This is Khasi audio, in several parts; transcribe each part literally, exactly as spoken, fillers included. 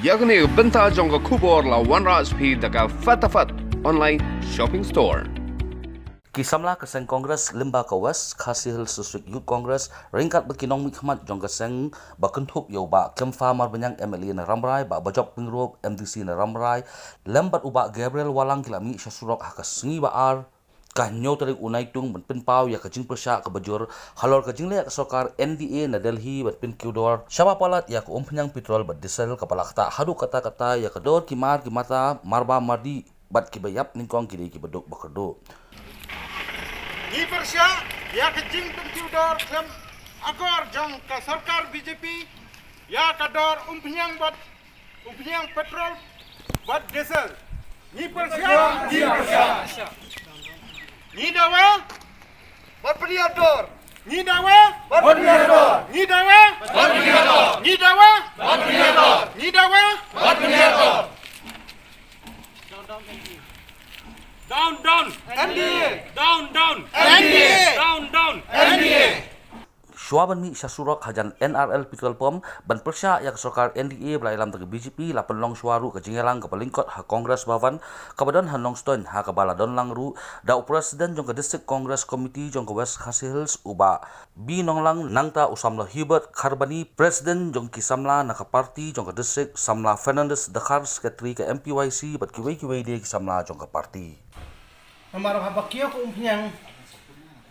Ïa kane ka bynta jong ka khubor la wanrah sha phi da ka Fatafat Online Shopping Store. Ki samla ka seng Congress lyngba ka West Khasi Hills District Youth Congress ryngkat bad ki nongmihkhmat jong ka seng ba kynthup ïa u Bah Kempha Marbaniang, M L A na Rambrai, Bah Bajop Pyngrope, M D C na Rambrai, lem bad u Bah Gabriel Walang, ki la mih sha surok ha ka sngi ba ar, ka hynñiew tarik u Naitung, ban pynpaw ïa ka jingpyrshah kaba jur halor ka jingleh ka sorkar N D A na Delhi ban pynkiew dor shaba palat ïa ka umphniang petrol bad diesel kaba la ktah haduh katta katta ïa ka dor ki mar ki mata, marba mardi, bad kiba ïap nyngkong ki dei kiba duk ba kyrduh. Ngi pyrshah ïa ka jingpynkiew dor khlem akor jong ka sorkar B J P ïa ka dor umphniang bad umphniang petrol bad diesel. Ngi pyrshah, ngi pyrshah. Ngi dawa bad pynïap dor. Ngi dawa bad pynïap dor. Ngi dawa bad pynïap dor. Ngi dawa bad pynïap dor. Ngi dawa bad pynïap dor. Down, down. N D A. Down, down. N D A. Down, down. N D A. Shuwa ban mih sha surok hajan N R L petrol pump ban pyrshah ïa ka sorkar N D A ba la ïalam da ka B J P, la pynlong shuwa ruh ka jingïalang kaba lyngkot ha Congress Bhavan kaba don ha Nongstoiñ, ha kaba la don lang ruh da u President jong ka District Congress Committee jong ka West Khasi Hills, u Bah B Nonglang, nangta u samla Hubert Kharbani, President jong ki samla na ka party jong ka district, samla Fernandez Dkhar, Secretary ka M P Y C, bad kiwei kiwei de ki samla jong ka party. Namar haba kiew ka umphniang,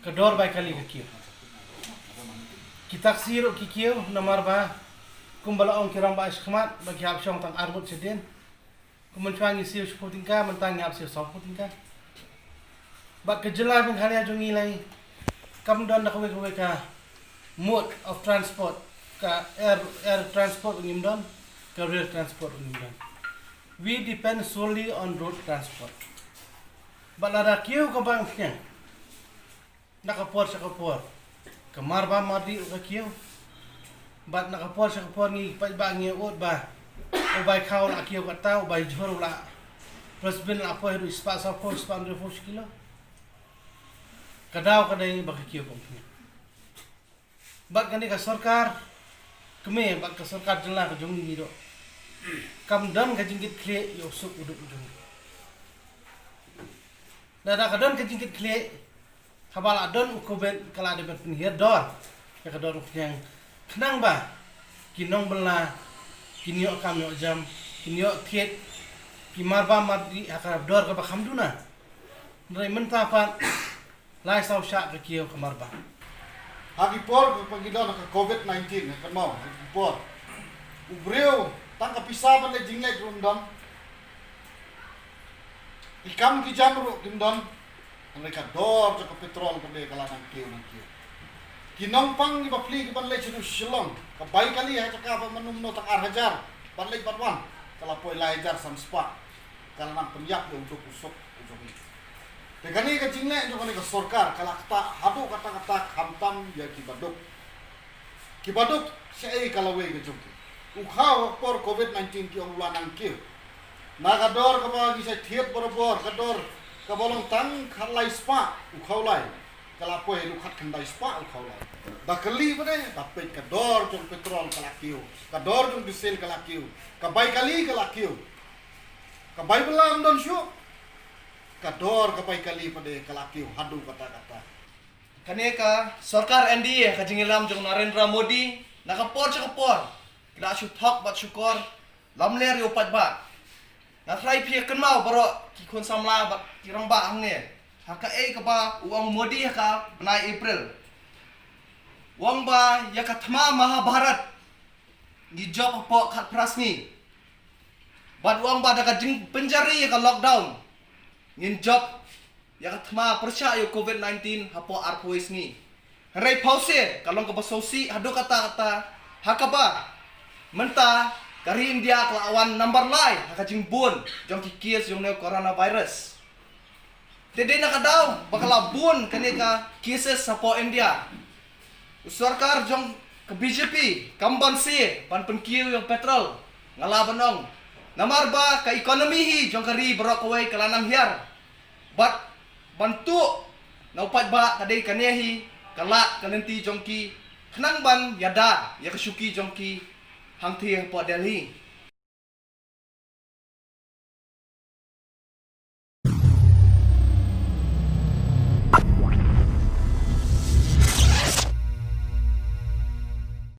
ka dor bai kali ka kiew. Ki taxi ruh ki kiew, namar ba kumba la ong ki rangbah shakhmat ba ki hap shong tang ar ngut shadien. Kumba mynshwa ngi siew shiphew tyngka, mynta ngi hap siew sawphew tyngka. Bad ka jylla Meghalaya jong ngi lai kam don da kawei kawei ka mode of transport, ka air, air transport ngim don, ka rail transport ngim don. We depend solely on road transport. Bad lada kiew ka bai umphniang na ka por sha ka por, ka marba mardi ruh ka kiew. Bad na ka por sha ka por ngi paidbah ngi ud ba u bai khaw la kiew katta, u bai jhur la, dustbin la poi haduh spah sawphew, spah hynriewphew shi kilo. Ka daw ka dei ba ka kiew ka umphniang. Bad kane ka sorkar kmie bad ka sorkar jylla ka jong ngi ruh kam don ka jingkitkhlieh ïa u suk u duk u jong ngi. Lada ka don ka jingkitkhlieh, haba la don u Covid ka la dei ban pynhiar dor ïa ka dor umphniang, khnang ba ki nongbylla kin ïoh kam ïoh jam, kin ïoh thied, ki marba mardi ha ka dor kaba kham duna. Hynrei mynta pat lai saw shah ka kiew ka marba. Ha ki por kaba ngi don ha ka Covid nineteen, ha ka maw, ha ki por u briew tang ka pisa ban leit jingleit ruh um don. Ki kam ki jam ruh kim don. Hynrei ka dor jong ka petrol pat de ka la nang kiew nang kiew. Ki nongpang kiba plie ki ban leit sha Shillong, ka bai kali ha jaka ba mynno mynno tang ar hajar ban leit ban wan, ka la poi lai hajar san spah. Ka la nang pynïap ïa u duk u suk u jong ngi. Te kane ka jingleh jong kane ka sorkar ka la ktah haduh katta katta, khamtam ïa kiba duk. Kiba duk shaei ka lawei ka jong ki. U khaw ha por Covid nineteen ki ong u la nang kiew. Na ka dor kaba ngi sa thied barabor, ka dor kaba long tang khatlai spah u khaw lai, ka la poi haduh khatkhyndai spah u khaw lai. Ba kali pat de, ba peit ka dor jong petrol ka la kiew, ka dor jong diesel ka la kiew, ka bai kali ka la kiew. Ka bai bylla ym don shuh, ka dor ka bai kali pat de ka la kiew haduh katta katta. Kane ka sorkar N D A ha ka jingïalam jong Narendra Modi, na ka por sha ka por ki la shu thok bad shukor lamler ïa u paidbah. Nga tharai phi ïa kynmaw baroh ki khun samla bad ki rangbah hangne, ha kaei kaba u ong Modi ha ka bnai April. U ong ba ïa ka thma Mahabharat ngi jop hapoh khatphra sngi. Bad u ong ba da ka jingpynjari ïa ka lockdown ngin jop ïa ka thma pyrshah ïa u Covid nineteen hapoh arphew sngi. Hynrei phewse ka long kaba sngewsih haduh katta katta, ha kaba mynta ka ri India ka la wan nambar lai ha ka jingbun jong ki case jong une u coronavirus. Te dei na ka daw ba ka la bun kane ka cases hapoh India, u sorkar jong ka B J P kam banse ban pynkiew ïa u petrol. Nga lah ban ong, namar ba ka economy hi jong ka ri baroh kawei ka la nang hiar. Bad ban tuh na u paidbah ka dei kane hi ka lad ka lynti jong ki, khnang ban ïada ïa ka shuki jong ki hangthie hapoh Delhi.